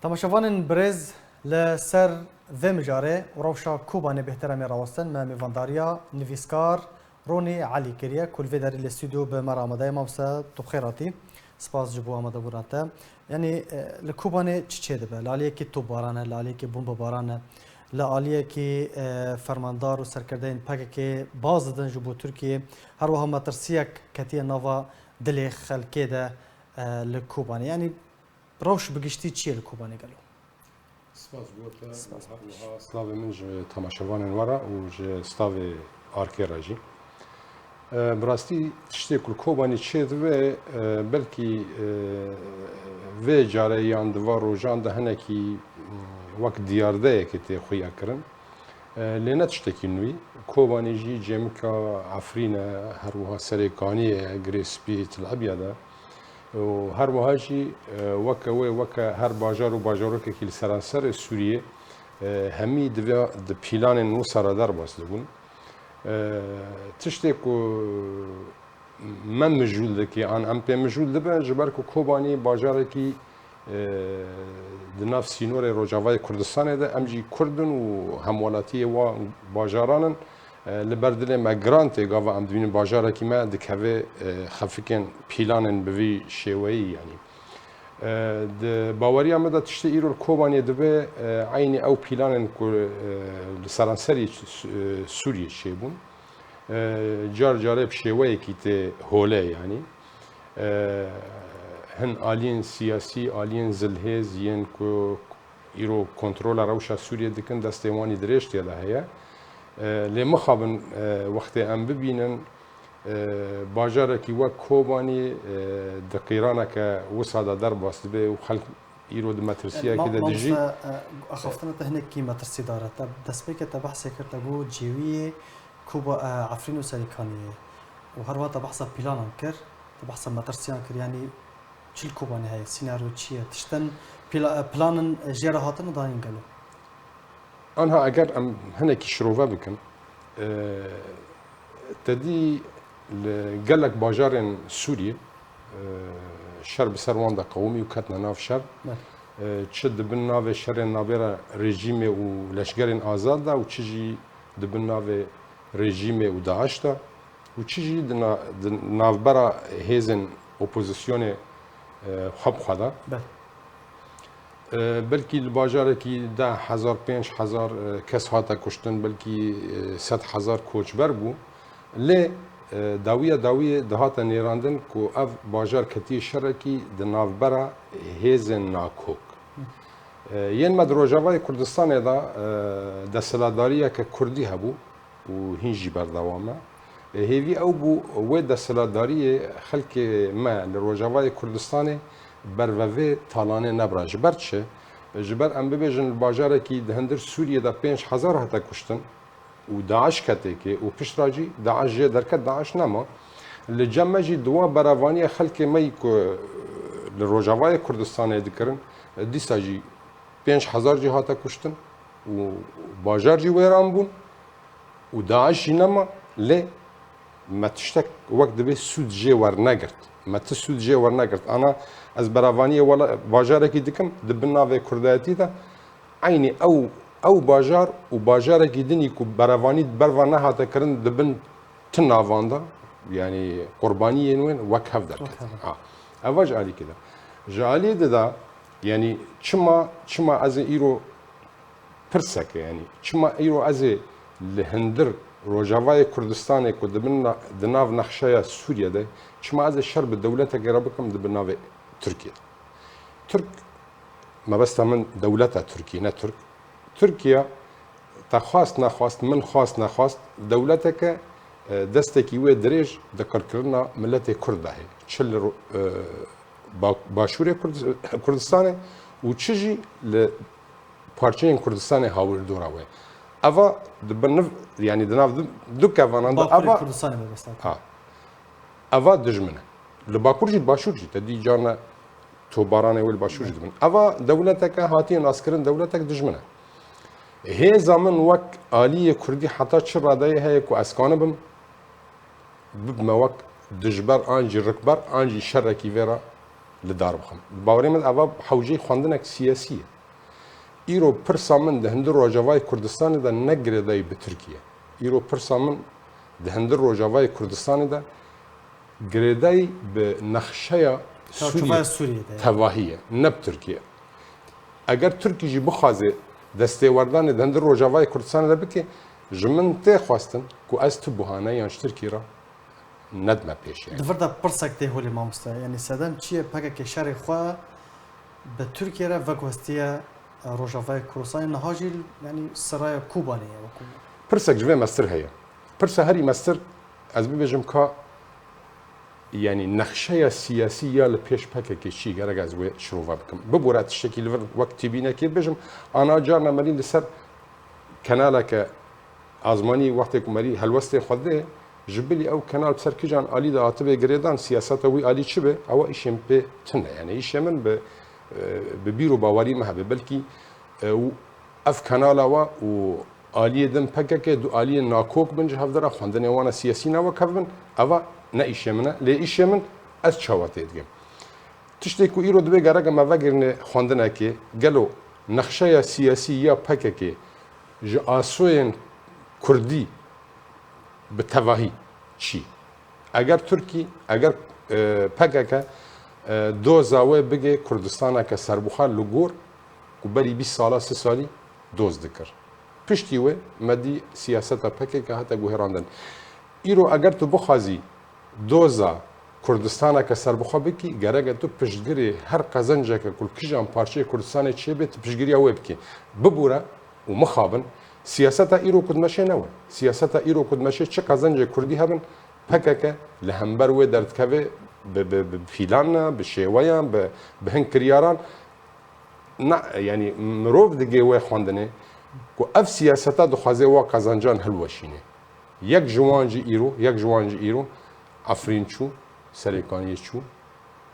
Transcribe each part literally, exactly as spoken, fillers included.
Temaşevanên birêz, li ser vê mijarê û rewşa Kobanê bêhtir em ê rawestin, me mêvandariya nivîskar Ronî Elî kiriye, ku li vê derê li stûdyo bi me re amade ye. Mamoste, tu bi xêr hatî. Spas ji bo amadebûna te. Yanî, e, li Kobanê çi çêdibe? Li aliyekî topbaran e, li aliyekî bombebaran e, li aliyekî, e, fermandar û serkirdeyên P K K baz didin ji bo Tirkiyê. Her wiha metirsiyek ketiye nava dilê xelkê de, e, li Kobanê. Yanî, rewş bi giştî çi ye li Kobanê gelo? Spas bo te. Spas. Her wiha slavê min ji temaşevanên we re û ji stavê Arkê re jî. E, bi rastî tiştê ku li Kobanê çêdibe, e, belkî, e, vê carê yan di van rojan de hinekî, m, wek diyardeyekê tê xuya kirin. E, lê ne tiştekî nû ye. Kobanê jî cêmika Efrîn e, her wiha Serêkaniyê ye, Girê Spî, Til Ebyad e. Û her wiha jî, e, weke wê, weke her bajar û bajarokekî li seranserê Sûriyê, e, hemî divê di pîlanên wisa re derbas dibûn. E, tiştê ku me mijûl dike, an em pê mijûl dibin, ji ber ku Kobanî bajarekî, e, di nav sînorê Rojavayê Kurdistanê de, em jî Kurd in û hemwelatiyê wan bajaran in. E, li ber dilê me giran tê, gava em dibînin bajarekî me dikeve, e, xefikên pîlanên bi vî şêweyî, yanî. E, di baweriya me de tiştê îro li Kobanê dibe, e, eynî ew pîlanên ku, e, li seranserî Sû-, e, Sûriyê çêbûn. E, car carê bi şêweyekî tê hole, yanî. E, hin aliyên siyasî, aliyên zilhêz yên ku îro kontrola rewşa Sûriyê dikin, destê wan î dirêj tê de heye. E, lê mixabin, e, wextê em bibînin, e, bajarekî wek Kobanî, e, di qîraneke wisa de derbas dibe û xelk îro di metirsiyekê de dijî. Mamoste, e, axaftina te hinekî metirsîdar e. Te destpêkê te behsê kir, te got cêwiyê Koba-, e, Efrîn û Serêkaniyê. Û her wiha te behsa pîlanan kir, te behsa metirsiyan kir. Yanî çi li Kobanê heye? Sînaryo çi ye? Tiştin pîla-, e, planin jê re hatine danîn gelo? Anha eger em hinekî şirove bikin, e, te dî li gelek bajarên Sûriyê, e, şer bi ser wan de qewimî û ketine nav şer. Belê. E, çi di bin navê şerên nabêra rejîmê û leşgerên azad de û çi jî di bin navê rejîmê û DAIŞ de û çi jî di na-, di navbera hêzên opozisyonê, e, xwe bi xwe de. Belê. E, belkî li bajarekî deh hezar, pênc hezar, e, kes hate kuştin, belkî, e, sed hezar koçber bû. Lê, e, dawiya dawiyê dihate nêrandin ku ev bajar ketiye şerekî di navbera hêzên nakok. E, yên me di Rojavayê Kurdistanê de, e, desthilatdariyeke kurdî hebû û hîn jî berdewam e. E, hêvî ew bû, wê desthilatdariyê xelkê me li Rojavayê Kurdistanê bervevê talanê nebira. Ji ber çi? Ji ber em bibêjin li bajarekî di hundir Sûriyê de pênc hezar hate kuştin û DAIŞ ketê kê û pişt re jî DAIŞ jê derket, DAIŞ nema. Li cem me jî di wa berevaniyê xelkê me yî ku li Rojavayê Kurdistanê dikirin, dîsa jî pênc hezar jî hate kuştin û bajar jî wêran bûn û DAIŞ jî nema, lê me tiştek wek dibê sûd jê wernegirt. Me ti sûd jê wernegirt. Ana ez berevaniyê wela-, bajarekî dikim, di bin navê kurdayetî de eynî ew, ew bajar û bajarekî din î ku berevanî berva nehate kirin, di bin ti navan de, yanî qurbaniyên wê wek hev derketin. Wek hev. Ha. Eva ji alîkî de. Ji alî di de, yanî çima, çima ez ê îro pirseke, yanî çima îro ez ê li hundir Rojavayê Kurdistanê ku di bin na-, di nav nexşeya Sûriyê de, çima ez ê şer bi dewleteke re bikim di bin navê Tirkiye? Tirk, mebesta min dewleta Tirkiye, ne Tirk. Tirkiye te xwast nexwast, min xwast nexwast, dewleteke, e, destekî wê dirêj di qirkirina miletê Kurd de heye. Çi li ro-, e, ba-, başûrê Kurd-, Kurdistanê û çi jî li parçeyên Kurdistanê hawirdora wê. Eva di bin niv-, yanî di nav du, du kevanan de Bakurê eva Kurdistanê mebesta. Ha. Eva dijmin e. Li Bakur jî, li Başûr jî, te dî carna tobaranê wê li Başûr jî dibin. Eva dewleteke hatiye naskirin dewletek dijmin e. Hêza min wek aliyê Kurdî heta çi radeyê heye ku ez kanibim bibime wek dijber an jî rikber an jî şerekî vê re li dar bixim. Bi bawerê min eva hewceyî xwendinek siyasî ye. Îro pirsa min di hundir Rojavayê Kurdistanê de ne girêdayî bi Tirkiye. Îro pirsa min di hundir Rojavayê Kurdistanê de girêdayî bi nexşeya Sûriyê tevahî ye, ne bi Tirkiye. Eger Tirkî jî bixwaze destêwerdanê di hundir Rojavayê Kurdistanê de bike, ji min tê xwestin ku ez tu buhane yan ji Tirkî re nedime pêşiya. Di vir de pirsek tê holê mamoste. Yanî sedem çi ye? P K K şerê xwe bi Tirkiye re veguhestiye Rojavayê Kurdistanê. Niha jî yanî siraya Kobanê ye wekû. Pirsek ji vê mestir heye. Pirsa herî mestir ez bibêjim ka yanî nexşeya siyasî ya li pêş P K K çi gerek ez wê şirove bikim. Bibûre tiştekî li vir wek tîbînekê bibêjim. Ana carna merî li ser kenaleke azmanî wextê ku merî helwestê xwe dê, ji bilî ew kenal bi ser kijan alî de hatibê girêdan, siyaseta wî alî çi be, ewa îşên pê tune. Yani îşê min bi, e, bi bîr û bawerî me hebe. Belkî, e, û ev kenala wa û aliyê din P K K du aliyên nakok bin ji hevdira xwendinê wana siyasî ne wek hev bin, eva ne îşê min e. Lê îşê min ez çawa tê dikim. Tiştê ku îro divê gereke me vegirine xwendinekê, gelo nexşeya siyasî ya P K K ji asoyên kurdî bi tevahî çi? Eger Tirkî, eger, e, P K K, e, doza wê bigê Kurdistaneke serbixwe li gor ku berî bîst sala, sî salî doz dikir. Piştî wê me dî siyaseta P K K hate guhêrandin. Îro eger tu bixwazî doza Kurdistaneke serbixwe bikî, gereke tu piştgirê her qezenceke ku li kijan parçeyê Kurdistanê çêbe, tu piştgiriya wê bikî. Bibûre û mixabin, siyaseta îro ku dimeşe ne win. Siyaseta îro ku dimeşe çi qezencê Kurdî hebin, P K K li hember wê derdikeve bi, bi, bi pîlan, bi şêweyan, bi, bi hin kiryaran. Na, yanî mirov digê wê xwendinê ku ev siyaseta dixwaze wa qezencan hilweşîne. Yek ji wan jî îro, yek ji wan jî îro Efrîn çû, Serêkaniyê çû,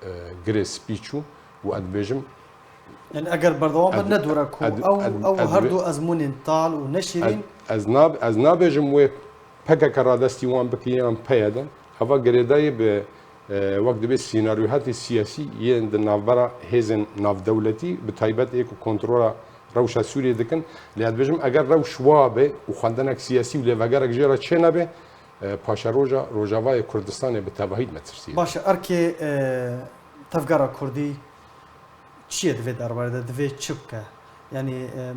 e, Girê Spî çû û ez dibêjim, Yani eger berdewam be, ez, ne dûre ku ez, ew, ez, ew ez her dibê-, du ezmûnên tal û neşîrîn. Ez, ez nab-, ez nabêjim wê P K K radestî wan bike yan P Y D. Eva girêdayî bi, e, wek dibê sînaryohetê siyasî yên di navbera hêzên navdewletî, bi taybet ê ku kontrola rewşa Sûriyê dikin. Lê ez dibêjim, eger rewş wa be û xwendinek siyasî û lêvegerek jê re çênebe, e, paşeroja Rojavayê Kurdistanê bi tevahî metirsî ye. Baş e, erkê, e, tevgera Kurdî çi ye di vê derbarê de, divê çi bike? Yanî, em,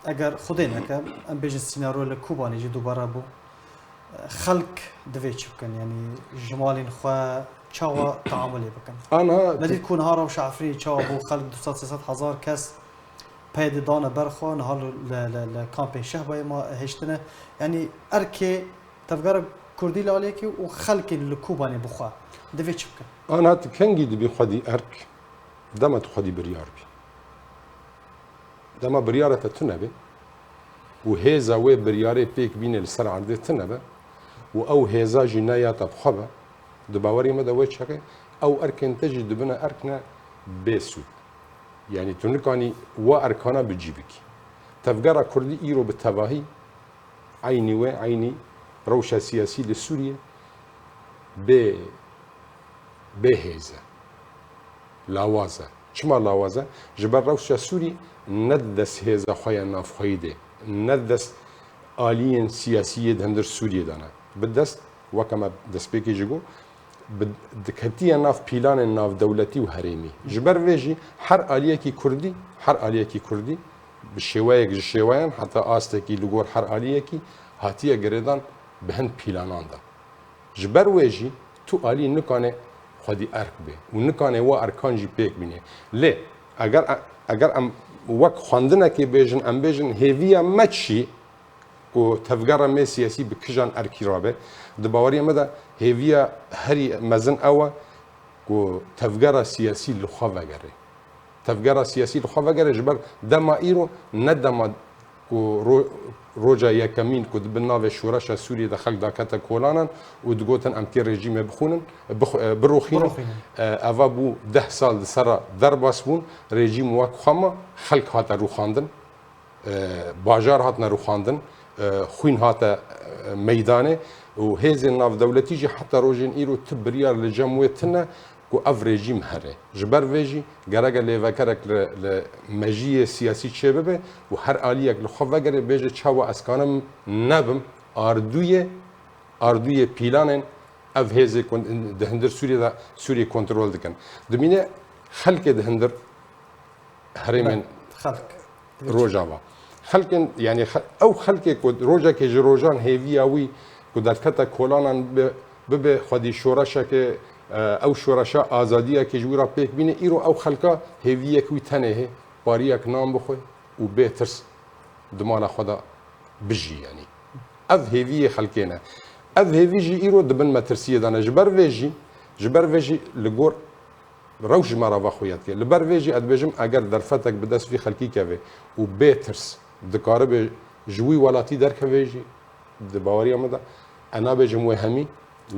eger Xwedê neke, em bêjin sînaryo li Kobanê jî dubare bû. Xelk divê çi bikin? Yanî ji malên xwe çawa teamulê bikin? Ana Me dît ku niha rewşa Efrînê çawa bû, xelk du sed sê sed hezar kes pey didane ber xwe, niha li, li, li, li kampên Şehbayê ma hiştine. Yanî erkê tevgera Kurdî li aliyekî û xelkên li Kobanê bi xwe divê çi bikin? Ana tu kengî dibî xwedî erk, dema tu xwedî biryar bî. Dema biryara te tune be û hêza wê biryarê pêk bîne li ser erdê tune be û ew hêza jî ne ya te bi xwe be, di bawerî me de wê çaxê ew erkên te jî dibine erk ne bê sûd. Yanî tu nikanî wa erkana bi cî bikî. Tevgera Kurdî îro bi tevahî eynî wê, eynî rewşa siyasî li Sûriyê bê, bê hêz e. Lawaz e. Çima lawaz e? Ji ber rewşa Sûrî ne di dest hêza xwe ya navxweyî de, ne di dest aliyên siyasî yê di hundir Sûriyê de ne. Bi dest, weke me destpêkê jî got, bi, diketiye nav pîlanên navdewletî û herêmî. Ji ber vê jî her aliyekî Kurdî, her aliyekî Kurdî bi şêweyek ji şêweyan heta astekî li gor her aliyekî hatiye girêdan bi hin pîlanan de. Ji ber wê jî tu alî nikane xwedî erk bê û nikane wa erkan jî pêk bîne. Lê eger, eger em wek xwendinekê bêjin, em bêjin hêviya me çi ku tevgera me siyasî bi kijan erkî rabe, di baweriya me de hêviya herî mezin ew e ku tevgera siyasî li xwe vegere. Tevgera siyasî li xwe vegere, ji ber dema îro ne dema ku ro-, roja yekemîn ku di bin navê şoreşa Sûriyê de xelk dakete kolanan û digotin, em kê rejîmê bixwînin, bix-, e, biroxînin. Biroxînin. E, eva bû deh sal di ser re derbas bûn, rejîm wek xwe ma, xelk hate rûxandin, e, bajar hatine rûxandin, e, xwîn hate, e, meydanê û hêzên navdewletî jî heta rojên îro tu biryar li cem wê tune ku ev rejîm here. Ji ber vê jî gereke lêvekerek li, li mejiyê siyasî çêbibe û her aliyek li xwe vegere bêje çawa ez kanim nebim ardûyê, ardûyê pîlanên ev hêzê kon-, di hundir Sûriyê de Sûriyê kontrol dikin. Dimîne xelkê di hundir herêmên Xelk. Rojava. Xelkên, yanî xe-, ew xelkê ku rojekê ji rojan hêviya wî ku derkete kolanan bi, bibe xwedî şoreşeke, e, ew şoreşa azadiyekê ji wî re pêk bîne, îro ew xelka hêviyek wî tenê hê, pariyek nan bixwe û bê tirs di mala xwe de bijî, yanî. Ev hêviyê xelkê ne. Ev hêvî jî îro di bin metirsiyê de ne. Ji ber vê jî, ji ber vê jî li gor rewş ji me re ve xuya dike. Li ber vê jî ez dibêjim, eger derfetek bi dest vî xelkî keve û bê tirs dikaribe ji wî welatî derkeve jî, di baweriya min de, ez nabêjim wê hemî,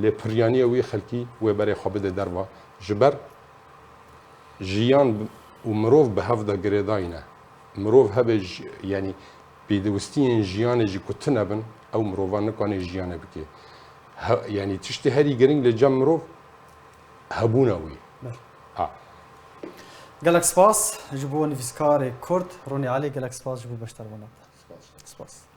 lê piriyaniya wî xelkî wê berê xwe bide derva. Ji ber jiyan û mirov bi hev de girêdayî ne. Mirov hebe ji, yanî pêdiwistiyên jiyanê jî ku tune bin, ew mirovan nikane jiyanê bike. He, yanî tiştê herî giring li cem mirov hebûna wî. Belê. Ha. Gelek spas ji bo nivîskarê Kurd Ronî Alî, gelek spas ji bo beşdarbûna te. Spas.